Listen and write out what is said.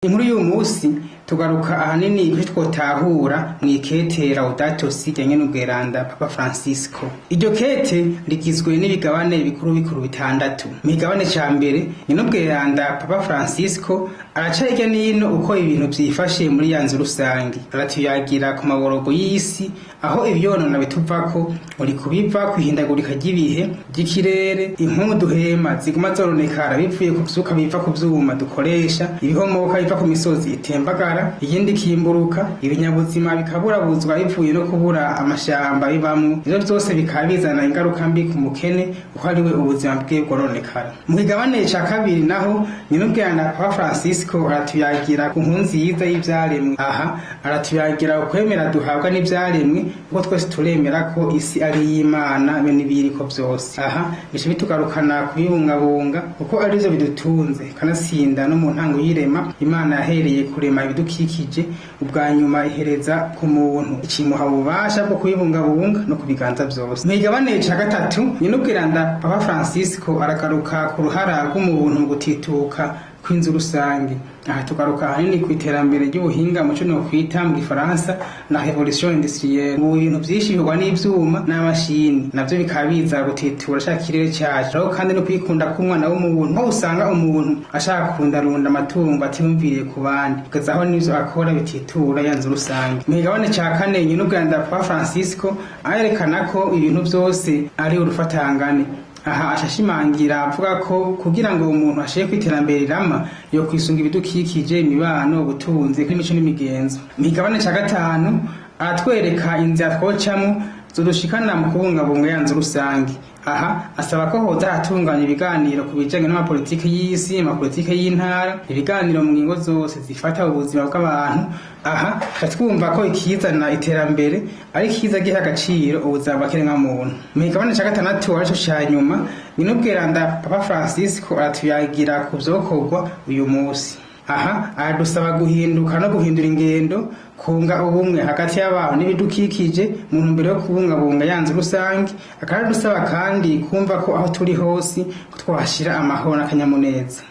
Inkuru y'uyu munsi tugaruka ahanini kuri twotahura mw'ikete Laudato Si rya Nyenubweranda Papa Francisco. Iryo kete rigizwe n'ibigabane bikuru bikuru bitandatu. Mu kigabane ca mbere, Nyenubweranda Papa Francisco araca hirya n'ino uko ibintu vyifashe muri ya nzu rusangi. Aratuyagira ku maborogo y'isi, aho ivyonona bituvako, uri kubiva kw'ihindagurika ry'ibihe ry'ikirere, inkungu duhema ziguma zononekara bivuye ku vyuka biva ku vyuma dukoresha, ibihomoka biva ku misozi itembagara, iyindi ikimburuka, ibinyabuzima bikaburabuzwa bivuye no kubura amashamba bibamwo. Ivyo vyose bikaba bizana ingaruka mbi ku mukene, kuko ariwe ubuzima bwiwe bwononekara. Mu kigabane ca kabiri naho, Nyenubweranda Papa Francisco aratuyagira ku nkuru nziza y'ivyaremwe. Aha aratuyagira ukwemera duhabwa n'ivyaremwe, kuko twese turemera ko isi ari iy'Imana be n'ibiyiriko vyose. Aha bica bitugarukana kubibungabunga, kuko arivyo bidutunze. Kanatsinda no mu ntango y'irema, Imana yahereye kurema ibidukikije, ubwa nyuma ihereza ku muntu, ikimuha ububasha bwo kubibungabunga no kubiganza vyose. Mu kigabane ca gatatu, Nyenubweranda Papa Francisco aragaruka ku ruhara rw'umuntu mu gutituka kw'inzu rusange. Aha tugaruka ahanini kw'iterambere ry'ubuhinga mu co nokwita mu gifaransa la révolution industrielle. Ubu ibintu vyinshi bikorwa n'ivyuma n'amashini, navyo bikaba biza gutitura ca kirere cacu. Aho kandi no kwikunda k'umwana w'umuntu, aho usanga umuntu ashaka kurundarunda amatungo atiyumviriye ku bandi, kugeza aho n'ivyo akora bititura ya nzu rusange. Mu kigabane ca kane, Nyenubweranda Papa Francisco arerekana ko ibintu vyose ari urufatangane. Aha ashashimangira avuga ko kugira ngo umuntu ashike kw'iterambere rirama, yo kwisunga ibidukikije, imibano, ubutunzi n'imico n'imigenzo. Mu kigabane ca gatanu aratwereka inzira twocamwo zodushikana mu kubungabunga ya nzu rusange. Aha asaba ko hoza haratunganya ibiganiro ku bijanye n'amapolitike y'isi, amapolitike y'intara, ibiganiro mu ngingo zose zifata ubuzima bw'abantu. Aha twumva ko ikizana iterambere ari ikiza giha agaciro ubuzima bwa kiremwamuntu. Mu kigabane ca gatandatu arico ca nyuma, Nyenubweranda Papa Francisco aratuyagira ku vyokorwa uyu musi. Aha aradusaba guhinduka no guhindura ingendo, kunga ubumwe hagati y'abantu n'ibidukikije mu ntumbero yo kubungabunga ya nzu rusange. Akaradusaba kandi kumva ko aho turi hose ko twahashira amahoro n'akanyamuneza.